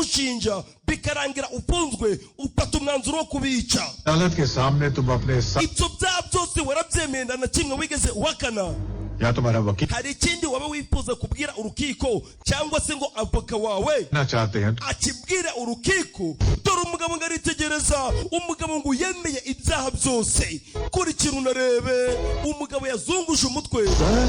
bakagushinja bikarangira ufunzwe, ufata umwanzuro wo kubica. अदालत के सामने तुम अपने साथ Ibyo byaha byose warabyemeye, nta na kimwe wigeze uhakana. या तुम्हारा वकील Hari ikindi waba wifuza kubwira urukiko cyangwa se ngo avoka wawe ना चाहते हैं akibwire urukiko? Dore umugabo ngo aritegereza, umugabo ngo yemeye ibyaha byose. Kurikira unarebe, umugabo yazunguje umutwe.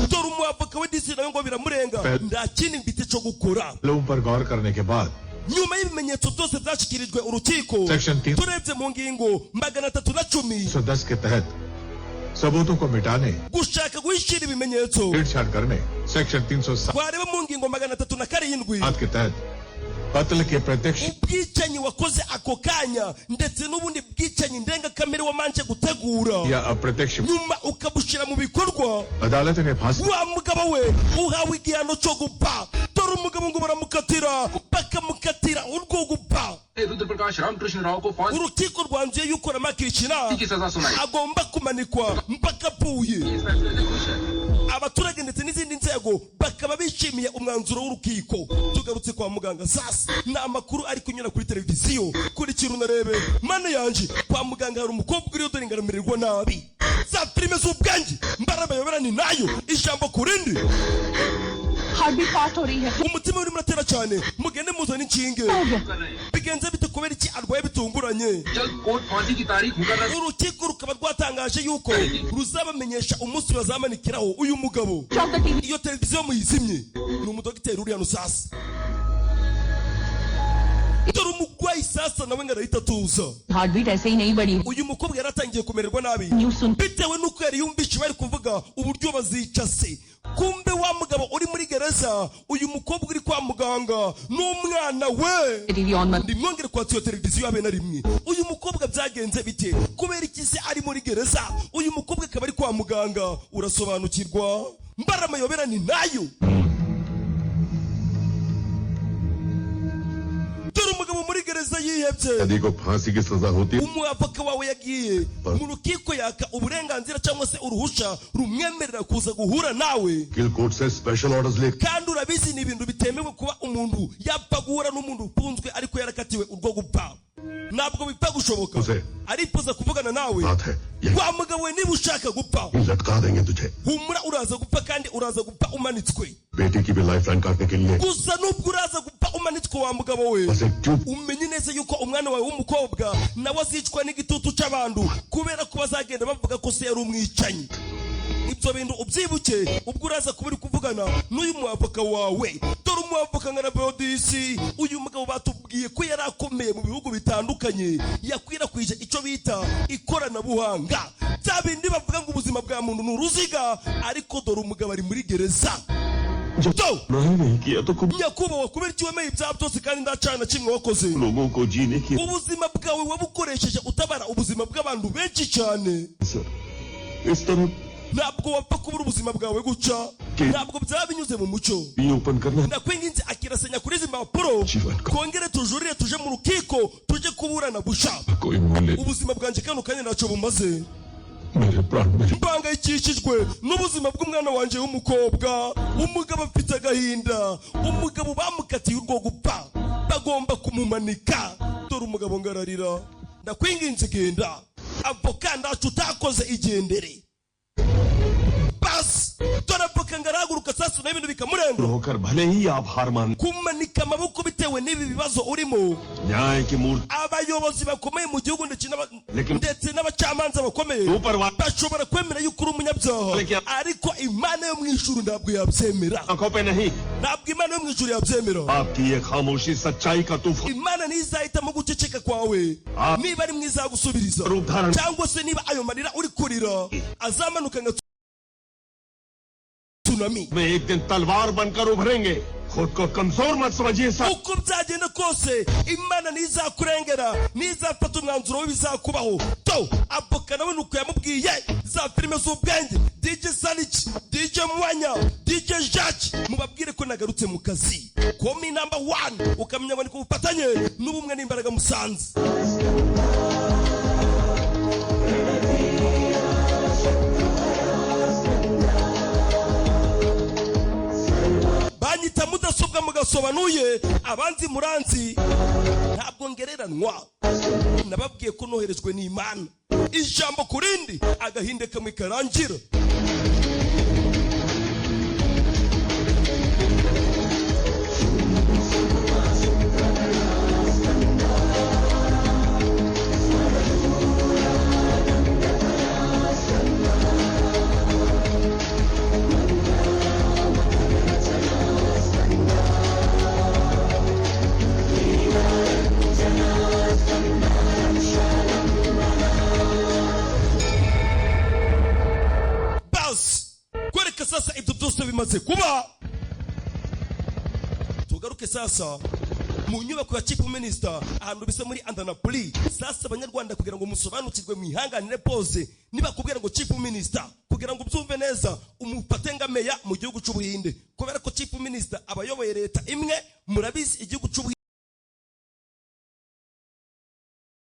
Dore umwavoka we disi nawe ngo biramurenga, nta kindi mfite cyo gukora. लोगों पर गौर करने के बाद Nyuma y'ibimenyetso byose byashyikirijwe urukiko, Section 3 turebye mu ngingo 310 110 के तहत सबूतों को मिटाने, gushaka guhishira ibimenyetso, छेड़छाड़ करने, सेक्शन 307 wareba mu ngingo 307 के तहत कत्ल के प्रत्यक्ष ubwicanyi wakoze ako kanya ndetse n'ubundi bwicanyi ndengakamere wamanje gutegura या अप्रत्यक्ष nyuma ukabushyira mu bikorwa, अदालत ने फांसी wa mugabo we uhawe igihano cyo gupfa. Dore umugabo ngo baramukatira, bakamukatira urwo gupfa. Rudra Prakash Ramakrishna Rao को फांसी Urukiko rwanzuye yuko Ramakrishna की सजा सुनाई। Agomba kumanikwa mpaka apfuye. इस फैसले से खुश है। Abaturage ndetse n'izindi nzego bakaba bishimiye umwanzuro w'urukiko. Tugarutse kwa muganga sasa, ni amakuru ari kunyura kuri televiziyo. Kurikira unarebe, mana yanjye, kwa muganga hari umukobwa uriyo, dore ngaramererwa nabi. Za filime z'ubwanjye mbarabayobera ni nayo ijambo ku rindi. Heart beat fast हो रही है। Umutima urimo uratera cyane, mugende muzane inshinge. हो गया? Bigenze bite? Kubera iki arwaye bitunguranye? जल्द कोर्ट फांसी की तारीख मुकर्रर Urukiko rukaba rwatangaje yuko ruzabamenyesha umunsi bazamanikiraho uyu mugabo. Stop the TV. Iyo televiziyo muyizimye. Ni umudogiteri uri hano sasa. Dore umurwayi sasa nawe ngo arahita atuza. Heart beat ऐसे ही नहीं बढ़ी। Uyu mukobwa yaratangiye kumererwa nabi news soon bitewe n'uko yari yumvishe bari kuvuga uburyo bazica se. Kumbe wa mugabo uri muri gereza, uyu mukobwa uri kwa muganga n'umwana we. TV on मत Ndimwongere kwatsa iyo televiziyo habe na rimwe. Uyu mukobwa byagenze bite? Kubera iki se ari muri gereza, uyu mukobwa akaba ari kwa muganga? Urasobanukirwa, mbara amayobera ni nayo. Dore umugabo muri gereza yihebye. यदि को फांसी की सजा होती Umwavoka wawe yagiye mu rukiko yaka uburenganzira cyangwa se uruhusha rumwemerera kuza guhura nawe. वकील कोर्ट से special orders ले Kandi urabizi, ni ibintu bitemewe kuba umuntu yapfa guhura n'umuntu ufunzwe ariko yarakatiwe urwo gupfa, ntabwo bipfa gushoboka. Uze. Arifuza kuvugana nawe. बात है यही Wa mugabo we, niba ushaka gupfa, लटका देंगे तुझे। Humura, uraza gupfa kandi uraza gupfa umanitswe. बेटी की भी life line काटने के लिए Gusa nubwo uraza gupfa umanitswe, wa mugabo we, बस एक tube umenye neza yuko umwana wawe w'umukobwa nawe azicwa n'igitutu cy'abantu kubera ko bazagenda bavuga ko se yari umwicanyi. Ibyo bintu ubyibuke ubwo uraza kuba uri kuvugana n'uyu mwavoka wawe. Dore umwavoka nka Bodisi, uyu mugabo batubwiye ko yari akomeye mu bihugu bitandukanye, yakwirakwije icyo bita ikoranabuhanga, bya bindi bavuga ngo ubuzima bwa muntu ni uruziga. Ariko dore umugabo ari muri gereza. Do! नहीं नहीं किया तो खूब Nyakubahwa, kubera iki wemeye ibyaha byose kandi nta cyaha na kimwe wakoze? लोगों को जीने की Ubuzima bwawe wabukoresheje utabara ubuzima bw'abantu benshi cyane. Sir, इस तरह Ntabwo wapfa kubura ubuzima bwawe guca, ntabwo byaba binyuze mu mucyo. Reopen करना Ndakwinginze, akirasenya kuri izi mpapuro, Jivan ka- twongere tujurire, tuje mu rukiko, tujye kuburana busha. कोई मूल्य Ubuzima bwanjye kano kanya ntacyo bumaze. मेरे प्राण मेरे Mpangayikishijwe n'ubuzima bw'umwana wanjye w'umukobwa. Umugabo afite agahinda, umugabo bamukatiye urwo gupfa, bagomba kumumanika. Dore umugabo ngo ararira. Ndakwinginze genda, avoka, ndacu utakoze, igendere basi. Dore avoka ngo arahaguruka sasa naho ibintu bikamurenga. होकर भले ही आप हार मान Kumanika amaboko bitewe n'ibi bibazo urimo, न्याय की मूर्ति abayobozi bakomeye mu gihugu ndetse Lekin- ndetse n'abacamanza bakomeye ऊपर वाले bashobora kwemera yuko uri umunyabyaha, Lekin- ariko Imana yo mu ijuru ntabwo yabyemera. आंखों पे नहीं। Ntabwo Imana yo mu ijuru yabyemera. आपकी ये खामोशी सच्चाई का तूफान Imana ntizahitamo guceceka kwawe Ah. niba ari mwizagusubiriza रूप धारण cyangwa se niba ayo marira uri kurira azamanuka nka tsunami. में एक दिन तलवार बनकर उभरेंगे। खुद को कमजोर मत समझिए sir. Uko byagenda kose, Imana ntizakurengera, ntizafata umwanzuro w'ibizakubaho. To avoka nawe nuko yamubwiye. Za filime z'ubwenge, DJ Saniki, DJ Mwanya, DJ Jacques, mubabwire ko nagarutse mu kazi. Komi number one, ukamenya ngo ni ku bufatanye n'ubumwe n'imbaraga musanze. Banyita mudasobwa. Mugasobwa mugasobanuye, abanzi muranzi, ntabwo ngereranwa. Nababwiye ko noherejwe n'Imana, ijambo ku rindi, agahinde kamwe karangira. Basi kwereka sasa ibyo byose bimaze kuba, tugaruke sasa mu nyubako ya chief minister, ahantu bisa muri Andanapuri. Sasa abanyarwanda, kugira ngo musobanukirwe, mwihanganire pose. Nibakubwira ngo chief minister, kugira ngo ubyumve neza, umufate nka meya mu gihugu cy'Ubuhinde, kubera ko chief minister aba ayoboye leta imwe. Murabizi, igihugu cy'Ubuhinde.